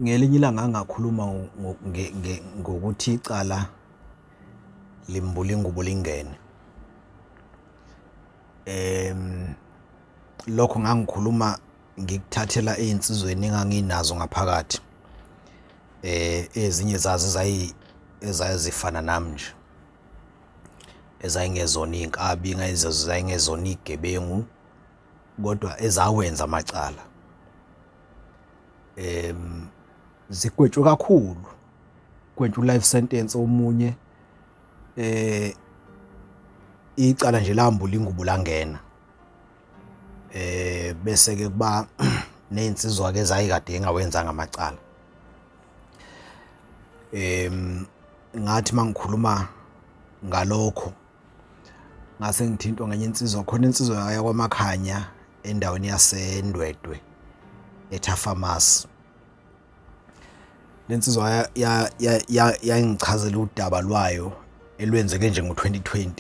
Ngelinye ilanga ngakhuluma ngokuthi icala limbula ingubo lingene. Lokho ngangikhuluma ngikuthathela ey'nsizweni enganginazo ngaphakathi, ezinye zazo ezazifana nami nje, ezayingezona iy'nkabi, zayingezona iy'gebengu kodwa ezawenza amacala. Zigwetshwe kakhulu, gwetshwe u-life sentence omunye icala nje lambula ingubo langena. Bese-ke kuba ney'nsizwa-ke ezayikade engawenzanga amacala. Ngathi uma ngikhuluma ngalokho ngase ngithintwa ngenye insizwa, khona insizwa yakwaMakhanya endaweni yaseNdwedwe eThafamasi. Le nsizwa yayingichazela udaba lwayo elwenzeke nje ngo-2020.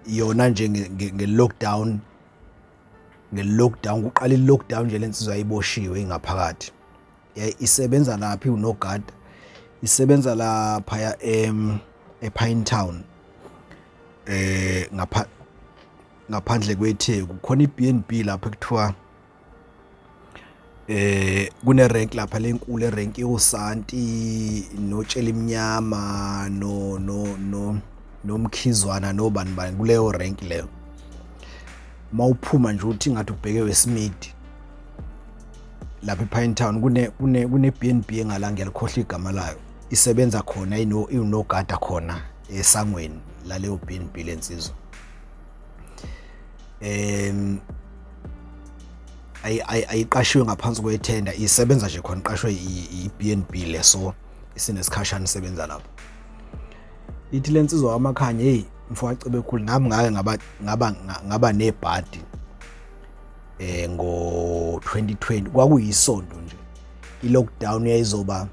Yona nje nge-lockdown, nge-lockdown kuqala i-lockdown nje le nsizwa yayiboshiwe ingaphakathi. Isebenza lapha iwunogada, isebenza laphaya ePinetown ngapha ngaphandle kweTheku khona i-B&B lapho ekuthiwa kune rank lapha lenkulu erank yosanti notshela imnyama no no no nomkhizwana nobani bani kuleyo rank leyo. Mawuphuma nje uthi ngathi ubheke weSmith lapha ePinetown kune kune kune B&B engala, ngiyalikhohlwa igama layo, isebenza khona ino inogada khona esangweni laleyo B&B lensizwa. Ayiqashiwe ngaphansi kwethenda, isebenza nje khona, iqashwe i-B&B le, so isinesikhashana isebenza lapho. Ithi lensizwa kaMakhanya, hey mfowethu Cebekhulu, nami ngake ngaba ngaba ngaba nebhadi ngo 2020, kwakuyisonto nje, i-lockdown yayizoba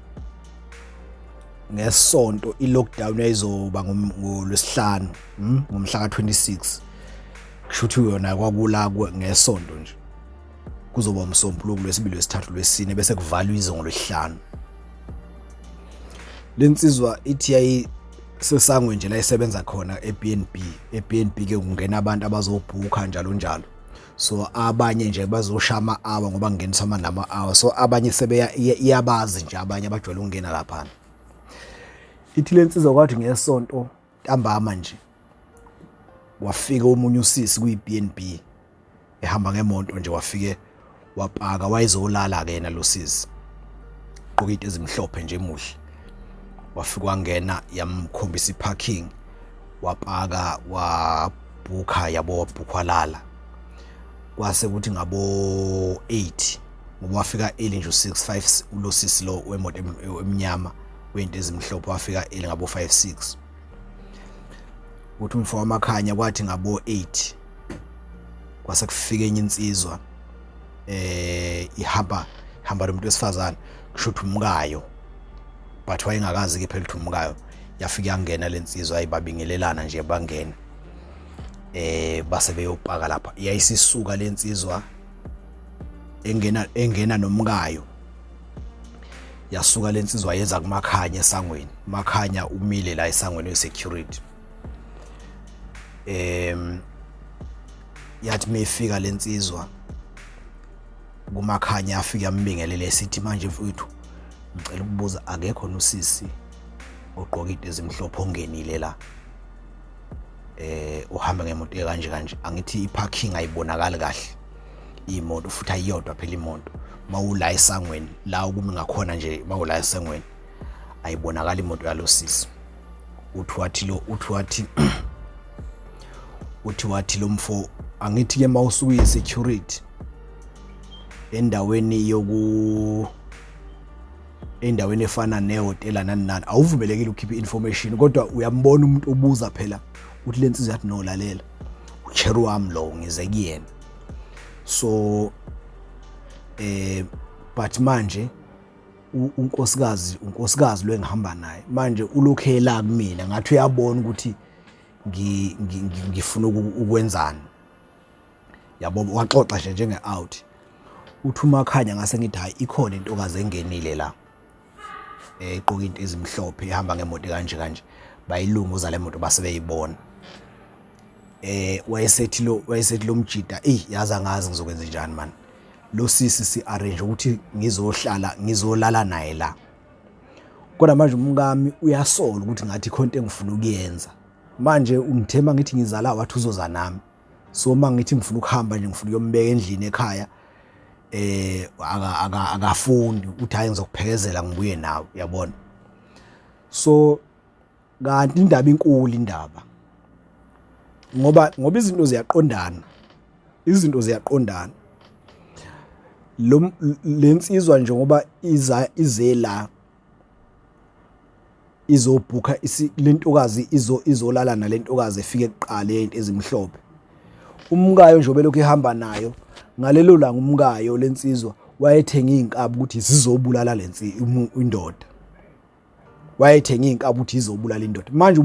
ngesonto, i-lockdown yayizoba ngolwesihlanu, ngomhla ka-26, kusho ukuthi yona kwakula ngesonto nje, kuzoba umsombuluko, lwesibili, lwesithathu, lwesine, bese kuvalwa izwe ngolwesihlanu. Lensizwa ithi yayisesangweni nje la isebenza khona e-B&B. E-B&B ke kungena abantu abazobhukha njalo njalo, so abanye nje bazoshaya ama-hour ngoba kungeniswa nama-hour, so abanye sebeya iyabazi nje abanye abajwayele ukungena laphana. Ithi lensizwa kwathi ngesonto ntambama nje wafika omunye usisi kwi-B&B ehamba ngemoto nje, wafike wapaka, wayezolala ke yena lo sisi, gqoka into ezimhlophe nje emuhle. Wafika wangena, yamkhombisa i-parking, wapaka, wabhukha, yabo, wabhukha walala. Kwase kuthi ngabo 8, ngoba wafika early nje u6 5 lo sisi lo wemoto emnyama wento ezimhlophe, wafika early ngabo 5 6. Uthi umfo waMakhanya kwathi ngabo 8 kwase kufika enye insizwa ihamba hamba nomuntu wesifazane, kusho ukuthi umkayo, but wayengakazi ke phela ukuthi umkayo. Yafika yangena lensizwa, ayibabingelelana nje, bangena base beyopaka lapha. Yayisisuka lensizwa engena nomkayo, yasuka lensizwa yeza kuMakhanya esangweni. Makhanya umile la esangweni we-security. Yathi mayifika lensizwa kuMakhanya, afika ambingelele, esithi manje mfowethu ngicela ukubuza, akekho nosisi ogqoka into ezimhlophe ongenile la uhamba ngemoto kanje kanje? Angithi i-parking ayibonakali kahle imoto, futhi ayiyodwa phela imoto, mawula esangweni la ukumi ngakhona nje, mawula esangweni ayibonakali imoto yalosisi. Uthi wathi lo uthi wathi uthi wathi lo mfo, angithi ke mawusuke security endaweni yoku endaweni efana nehhotela nani nani, awuvumelekile ukukhipha i-information, kodwa uyambona umuntu obuza phela. Uthi le nsizwa yathi, no, lalela, ucherry wami lo, ngize kuyena. So but manje unkosikazi lo engihamba naye manje ulokhu ela kumina, ngathi uyabona ukuthi ngifuna ukwenzani, yabo. Waxoxa nje njenge-out. Uthi uMakhanya ngase ngithi, hayi, ikhona intokazi engenile la. Egqoka into ezimhlophe, ihamba ngemoto kanje kanje, bayilunguza le moto base beyibona. Wayesethi lo mjida, "Eyi, yazi angazi ngizokwenza njani man. Lo sisi si arrange ukuthi ngizohlala, ngizolala naye la. Kodwa manje umkami uyasola ukuthi ngathi khona into engifuna ukuyenza. Manje ungithema ngithi ngizala, wathi uzoza nami. So uma ngithi ngifuna ukuhamba nje, ngifuna ukuyombeka endlini ekhaya, akafuni, uthi hayi, ngizokuphekezela ngibuye nawe, uyabona." So kanti indaba inkulu indaba, ngoba izinto ziyaqondana, izinto ziyaqondana. Lo lensizwa njengoba iza ize la izobhukha lentokazi, izolala nalentokazi efike kuqala into ezimhlophe. Umkayo nje obelokhu ehamba nayo ngalelo langa, umkayo lensizwa wayethenga izinkabi ukuthi zizobulala indoda. Wayethenga izinkabi ukuthi izobulala indoda. Manje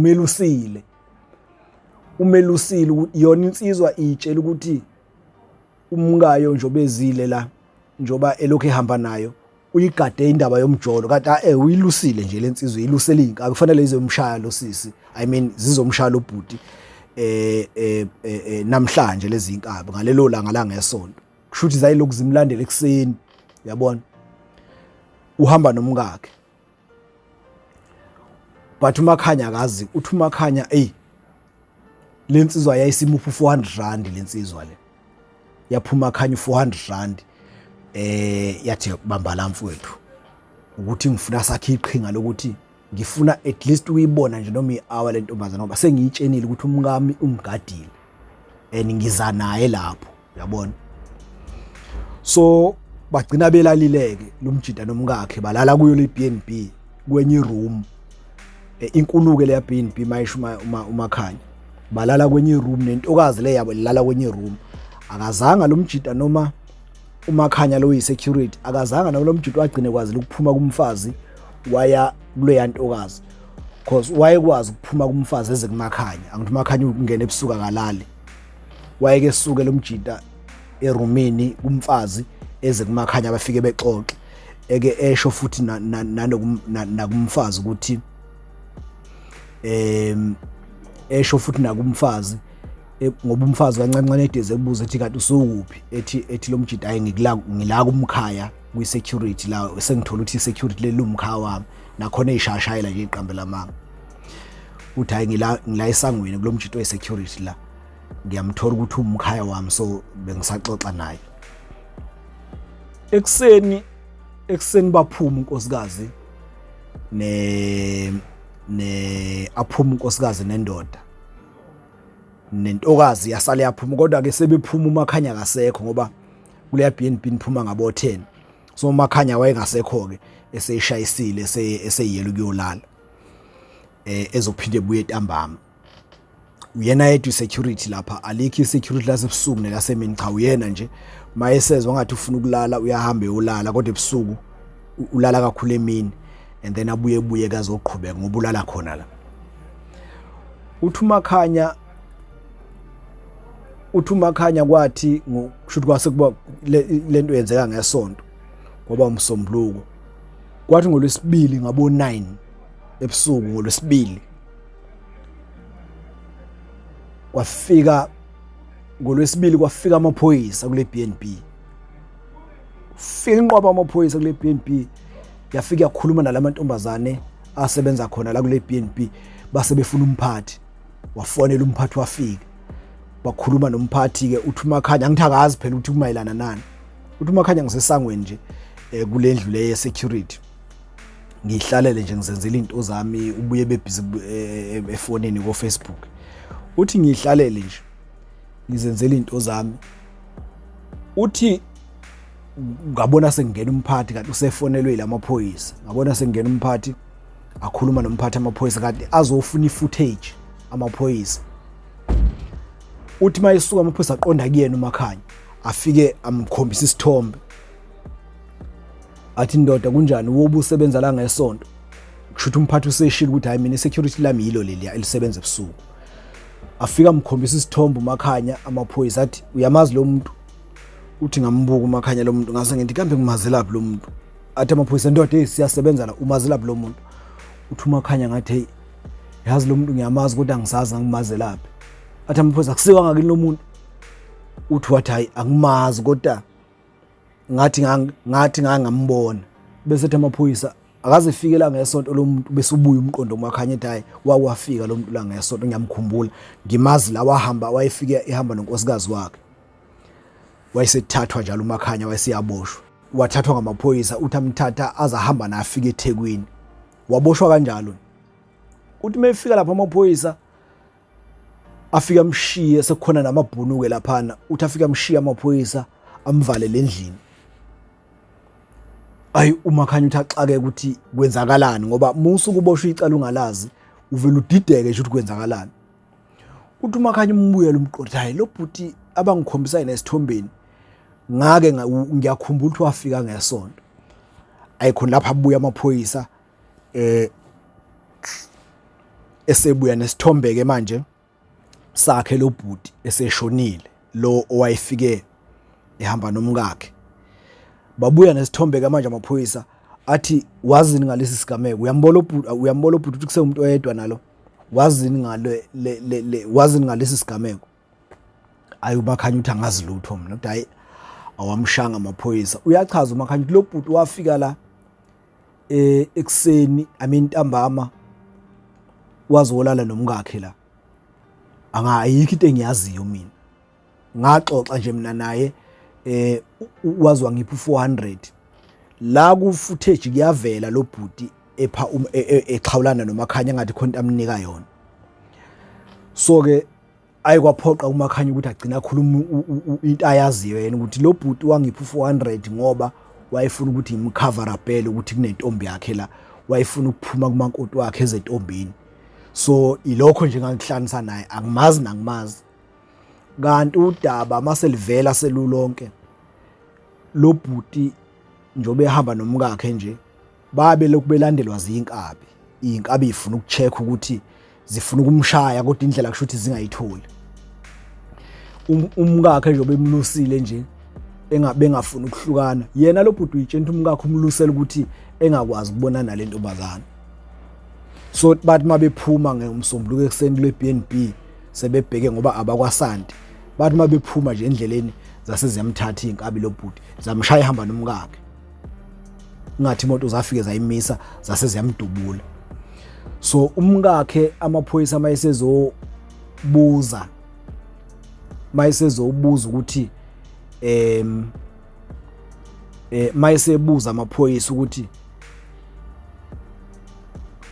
umelusile yona insizwa, itshela ukuthi umkayo nje obezile la, njoba elokhu ehamba nayo, uyigade indaba yomjolo, kanti uyilusile nje lensizwa, ilusele inkabi, kufanele izomshaya lo sisi, I mean zizomshaya lo bhuti namhlanje lezi inkabi ngalelo langa la ngesonto. Kusho ukuthi zayilokhu zimlandela ekuseni, uyabona, uhamba nomkakhe, but uMakhanya akazi. Uthi uMakhanya, ey, lensizwa yayisimupha R400. Lensizwa le yaphuma khanya R400, yathi, "Bamba la mfowethu, ukuthi ngifuna sakhe iqhinga lokuthi ngifuna at least uyibona nje noma i-hour le ntombazana, ngoba sengiyitshenile ukuthi umkami ungigadile and ngiza naye lapho, uyabona." So bagcina belalileke lo mjida nomkakhe, balala kuyo le B&B kwenye room inkuluke leya B&B mayisho uMakhanya. Balala kwenye room nentokazi le yabo, lala kwenye room. Akazanga lo mjida noma uMakhanya lo yi-security, akazanga noma lo mjida wagcine kwazile ukuphuma kumfazi waya kuleya ntokazi, cause wayekwazi ukuphuma kumfazi eze kuMakhanya. Angithi uMakhanya ungena ebusuku, akalali. Wayeke suke lo mjida erumini kumfazi eze kuMakhanya, bafike bexoxe, eke esho futhi nakumfazi ukuthi esho futhi nakumfazi, ngoba umfazi kancancane edeze kubuza ethi, "Kanti usukuphi?" Ethi lo mjida, "Hayi, ngikula, ngila kumkhaya kwi-security la, sengithola ukuthi i-security leli umkhaya wami." Nakhona eyishashayela nje iqambe lamanga, uthi, "Hayi, ngila esangweni kulo mjito we-security la, ngiyamthola ukuthi umkhaya wami, so bengisaxoxa naye." Ekuseni baphuma unkosikazi ne ne aphuma unkosikazi nendoda, nentokazi yasale yaphuma. Kodwa ke sebephuma, uMakhanya kasekho, ngoba kuleya B&B niphuma ngabo 10, so uMakhanya wayengasekho ke, eseyishayisile, eseyiyela ukuyolala, ezophinde ebuye ntambama. Uyena yedwa i-security lapha, alikho i-security lasebusuku nelasemini, cha, uyena nje. Mayesezwa ngathi ufuna ukulala, uyahamba eyolala, kodwa ebusuku ulala kakhulu emini, and then abuye buye kazoqhubeka ngoba ulala khona la. Uthi uMakhanya kwathi kusho kwase kuba lento yenzeka ngesonto, ngoba umsombuluko, kwathi ngolwesibili ngabo 9 ebusuku ngolwesibili, kwafika ngolwesibili kwafika amaphoyisa kule B&B. Fika inqwaba amaphoyisa kule B&B, yafika yakhuluma nalamantombazane asebenza khona la kule B&B, base befuna umphathi. Wafonela umphathi, wafika, bakhuluma nomphathi ke. Uthi uMakhanya, angithi akazi phela ukuthi kumayelana nani, uthi uMakhanya, "Ngisesangweni nje kule ndlu le ye security, ngihlalele nje, ngizenzela into zami, ubuye bebhizi efonini ko Facebook." Uthi, "Ngihlalele nje, ngizenzela into zami." Uthi, "Ngabona sengena umphathi, kanti usefonelwe lamaphoyisa. Ngabona sengena umphathi, akhuluma nomphathi amaphoyisa, kanti azofuna ifootage amaphoyisa." Uthi mayisuka amaphoyisa, aqonda kuyena uMakhanya, afike amkhombisa isithombe, athi, "Ndoda, kunjani? Wobe usebenza la ngesonto?" Kusho ukuthi umphathi useshilo ukuthi, "Hayi, mina i-security lami yilo leliya elisebenza ebusuku." Afika amkhombisa isithombe uMakhanya amaphoyisa, athi, "Uyamazi lo muntu?" Uthi, "Ngambuka uMakhanya lo muntu, ngase ngithi, kambe ngimazelaphi lo muntu?" Athi amaphoyisa, ndoda, hey, siyasebenza la, umazelaphi lo muntu? Uthi uMakhanya, ngathi, hey, yazi lo muntu ngiyamazi kodwa angisazi ngangimazelaphi. Athi amaphoyisa, akusiwa ngakini lo muntu? Uthi wathi, hayi, angimazi kodwa ngathi ngangambona. Bese ethi amaphoyisa, akaze efike la ngesonto lo muntu? Bese ubuya umqondo uMakhanya, ethi, hayi, wakwafika lo muntu la ngesonto, ngiyamkhumbula, ngimazi la, wahamba wayefike ehamba nonkosikazi wakhe. Wayesethathwa njalo uMakhanya, wayesiyaboshwa, wathathwa ngamaphoyisa. Uthi amthatha azahamba naye afike eThekwini, waboshwa kanjalo. Uthi mefika lapha amaphoyisa afika amshiye, sekukhona namabhunu-ke laphana. Uthi afika amshiye amaphoyisa, amvalele endlini. Ayi, uMakhanya uthi axake ukuthi kwenzakalani, ngoba musu kuboshwa icala ungalazi, uvela udideke nje ukuthi kwenzakalani. Uthi uMakhanya umbuyela umqondo, hayi, lo bhuti abangikhombisa yena esithombeni, ngake ngiyakhumbula ukuthi wafika ngesonto. Ayikhona lapha abuya amaphoyisa, esebuya nesithombe ke manje sakhe lo bhuti eseshonile, lo owayefike ehamba nomkakhe. Babuya nesithombe ke manje amaphoyisa, athi, wazini ngalesi sigameko? Uyambona ubhuti, uyambona ubhuti ukuthi kusewumuntu oyedwa nalo? Wazini ngale le le wazini ngalesi sigameko? Ayi, uMakhanya uthi, angazi lutho mina. Uthi, hayi, awamshanga amaphoyisa. Uyachaza uMakhanya ukuthi lo bhuti wafika la ekuseni, I mean ntambama, wazolala nomkakhe la. Angayikho into engiyaziyo mina, ngaxoxa nje mina naye, wazi wangipha u400. La ku footage kuyavela lo bhuti epha exhawulana noMakhanya, ngathi khona amnika yona. So ke ayikwaphoqa uMakhanya ukuthi agcina akhuluma into ayaziyo yena, ukuthi lo bhuti wangipha u400 ngoba wayefuna ukuthi ngimcover upele ukuthi kunentombi yakhe la, wayefuna ukuphuma kumakoti wakhe ezentombini. So ilokho nje ngangihlanisa naye, angimazi nangimazi. Kanti udaba maselivela selulonke, lo bhuti njengoba ehamba nomkakhe nje, babe lokhu belandelwa zinkabi. Iy'nkabi ifuna ukucheck ukuthi zifuna ukumshaya, kodwa indlela kusho ukuthi zingayitholi. Umkakhe njengoba emlusile nje, bengafuni ukuhlukana, yena lo bhuti uyitshela ukuthi umkakhe umlusela ukuthi engakwazi ukubona nale ntombazane. So bathi mabephuma ngomsombuluko ekuseni kule B&B sebebheke, ngoba abakwasanti, bathi mabephuma nje endleleni zase ziyamthatha iy'nkabi lo bhuti, zamshaya ehamba nomkakhe. Ngathi imoto zafike zayimisa, zase ziyamdubula. So umkakhe, amaphoyisa mayesezobuza ukuthi mayesebuza amaphoyisa ukuthi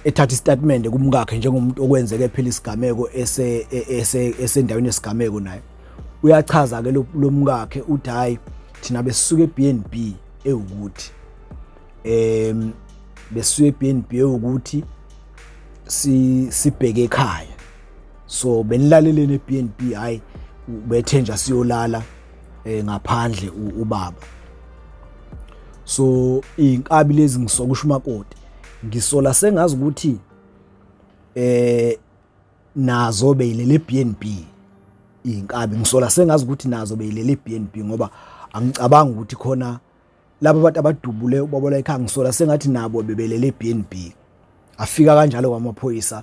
ethatha istatement kumkakhe njengomuntu okwenzeke phela isigameko, ese ese esendaweni yesigameko naye, uyachaza ke lo mkakhe, uthi, hayi, thina besisuka eBNB ewukuthi besuke eBNB ewukuthi sibheke ekhaya. So benilaleleni eBNB? Hayi, bethenja siyolala ngaphandle ubaba. So inkabi lezi, ngisokusho umakoti, ngisola sengazi ukuthi nazo beyilele BNB inkabi, ngisola sengazi ukuthi nazo beyilele BNB, ngoba angicabanga ukuthi khona laba abantu abadubule ubaba ekhaya, ngisola sengathi nabo bebelele BNB. Afika kanjalo kwamaphoyisa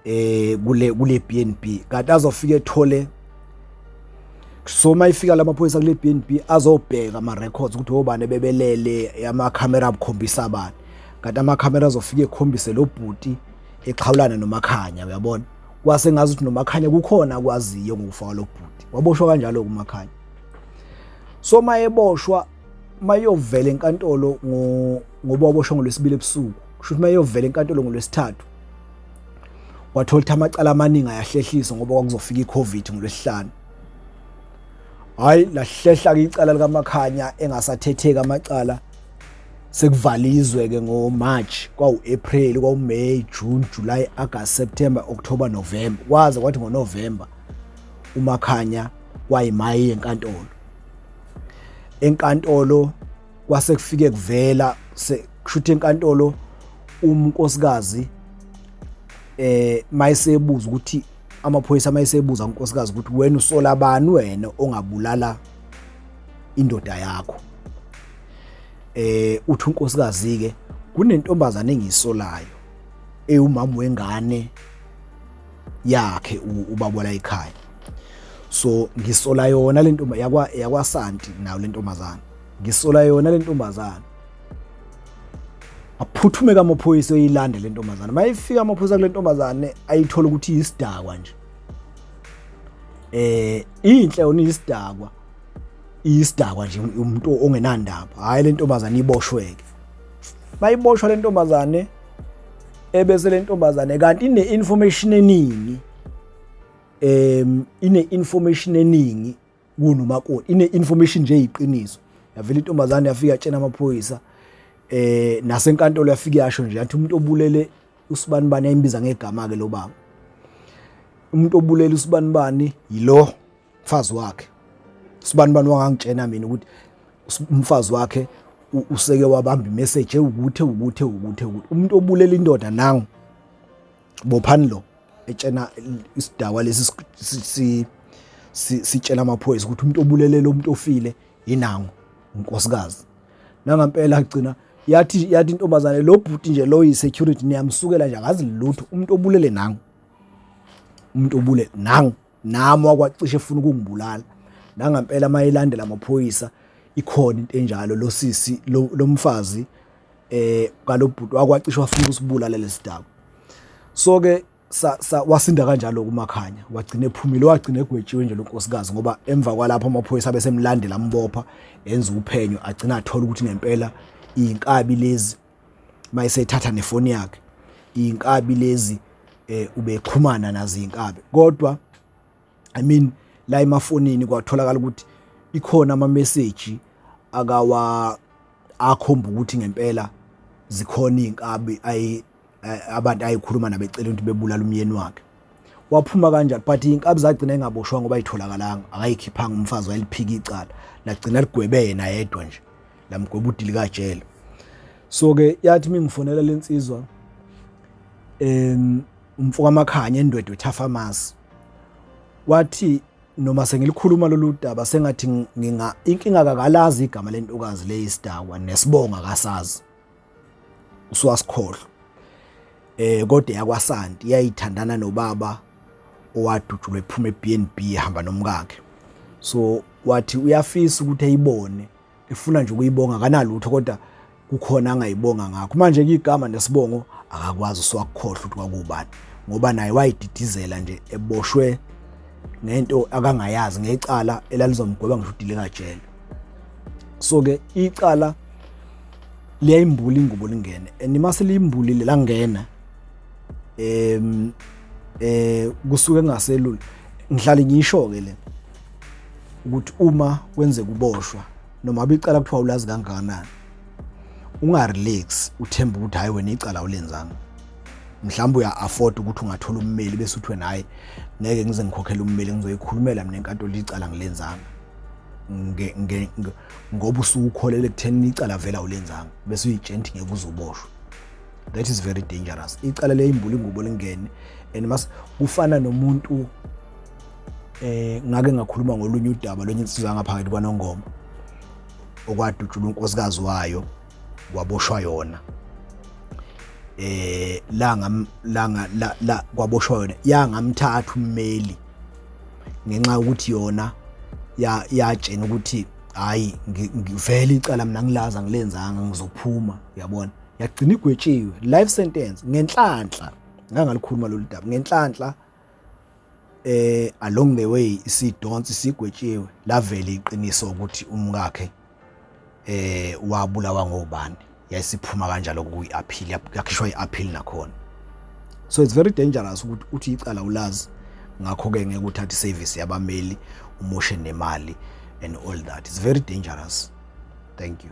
kule BNB, kanti azofika ethole. So mayifika lamaphoyisa kule BNB, azobheka ama records ukuthi obani bebelele, ama camera abukhombisa abani, kanti ama camera azofika ekhombise lo bhuti exhawulana noMakhanya. Uyabona, kwase ngazi ukuthi noMakhanya kukhona akwaziyo ngokufaka lo bhuti. Waboshwa kanjalo kuMakhanya. So mayeboshwa, mayovela enkantolo, ngoba waboshwa ngolwesibili ebusuku, kusho ukuthi mayovela enkantolo ngolwesithathu, wathola ukuthi amacala amaningi ayahlehliswa ngoba kwakuzofika iCovid ngolwesihlanu. Hayi, lahlehla ke icala likaMakhanya, engasathetheki amacala, sekuvalizwe ke ngoMarch, kwawu-April, kwawu-May, June, July, August, September, October, November, kwaze kwathi ngoNovember uMakhanya wayimayi enkantolo. Enkantolo kwase kufike kuvela, kushuthi enkantolo umnkosikazi mayisebuza ukuthi, amaphoyisa mayisebuza unkosikazi ukuthi, wena usola bani wena ongabulala indoda yakho? Uthi unkosikazi ke kunentombazane engiyisolayo ewumama wengane yakhe ubaba la ekhaya. So ngisola yona le ntombi yakwa yakwaSanti nayo le ntombazane. Ngisola yona le ntombazane. Aphuthume kamaphoyisa oyilande le ntombazane. Mayifika amaphoyisa kule ntombazane ayithola ukuthi iyisidakwa nje. Inhle yona iyisidakwa. Iyisidakwa nje umuntu ongenandaba. Hayi le ntombazane iboshweke. Bayiboshwa le ntombazane ebese le ntombazane kanti ine information eningi ine information eningi kunomakoti, ine information nje eyiqiniso. Yavela intombazane yafika yatshena amaphoyisa nasenkantolo yafika yasho nje yathi umuntu obulele usibanibani, yayimbiza ngegama ke lo baba, umuntu obulele usibanibani yilo mfazi wakhe. Sibanibani wangangitshena mina ukuthi umfazi wakhe useke wabamba imessage ewukuthi ewukuthi ewukuthi ewukuthi umuntu obulela indoda nangu bophani lo etshena isidakwa lesi sitshela amaphoyisa ukuthi umuntu obulele lo muntu ofile yinangu unkosikazi. Nangampela agcina yathi intombazane lo bhuti nje lo yi-security niyamsukela nje akazi lutho, umuntu obulele nangu, umuntu obulele nangu, nami wakwacishe efuna ukungibulala. Nangampela mayilandela amaphoyisa ikhona into enjalo, lo sisi lo mfazi kalobhuti wakwacishe wafuna ukusibulala lesidakwa. So ke wasinda kanjalo kuMakhanya, wagcina ephumile, wagcina egwetshiwe nje lonkosikazi, ngoba emva kwalapho amaphoyisa abesemlandela ambopha enza uphenyo, agcina athola ukuthi ngempela inkabi lezi mayisethatha nefoni yakhe, inkabi lezi ubexhumana nazo inkabi. Kodwa I mean la emafonini kwatholakala ukuthi ikhona ama message akawa akhomba ukuthi ngempela zikhona inkabi ayi abantu ayikhuluma nabecela ukuthi bebulala umyeni wakhe. Waphuma kanjalo, but inkabi zagcina engaboshwa ngoba ayitholakalanga, akayikhiphanga umfazi, wayeliphika icala, lagcina ligwebe yena yedwa nje, lamgweba udili kajele. So ke yathi mingifonela lensizwa umfoka Makhanya eNdwedwe Thafamasi, wathi noma sengilikhuluma lolu daba sengathi nginga inkinga kakalazi igama lentokazi leyisidakwa nesibonga kasazi, usuwasikhohlwa. Kodwa yakwaSanti yayithandana nobaba owadutshulwa ephuma eBNB ehamba nomkakhe. So wathi uyafisa ukuthi ayibone, efuna nje ukuyibonga, akanalutho kodwa kukhona angayibonga ngakho. Manje ke igama nesibongo akakwazi, usuwakukhohlwa ukuthi kwakubani, ngoba naye wayididizela nje eboshwe ngento akangayazi, ngecala elalizomgweba ngisho udile kajele. So ke icala liyayimbula ingubo lingene, and mase liyimbulile langena kusuke kungaselula. Ngihlale ngisho ke le ukuthi uma kwenzeka uboshwa noma icala kuthiwa ulazi kangakanani, ungarelax uthemba ukuthi hayi wena icala ulenzanga, mhlawumbe uya afford ukuthi ungathola ummeli bese uthi wena hayi ngeke ngize ngikhokhele ummeli, ngizoyikhulumela mina enkantolo icala ngilenzanga, ngoba usukholele ekutheni icala vela ulenzanga, bese uyitshela ukuthi ngeke uzoboshwa. That is very dangerous. Icala leyimbula ingubo lingene, and mas kufana nomuntu ngake ngakhuluma ngolunye udaba lwenye insizwa ngaphakathi kwaNongoma okwadutshulwa unkosikazi wayo waboshwa yona, la langa la kwaboshwa yona yangamthatha ummeli ngenxa yokuthi yona yatshena ukuthi hayi ngivele icala mina ngilaza ngilenzanga ngizophuma, uyabona. Yagcina igwetshiwe life sentence ngenhlanhla, ngangalikhuluma lolu daba ngenhlanhla. Along the way isidonsi isigwetshiwe lavela iqiniso ukuthi umkakhe wabulawa ngobani, yayisiphuma kanjalo kuyi-appeal, yakhishwa i-appeal nakhona. So it's very dangerous ukuthi uthi icala ulazi, ngakho-ke ngeke uthathe iservice yabameli umoshe nemali and all that. It's very dangerous. Thank you.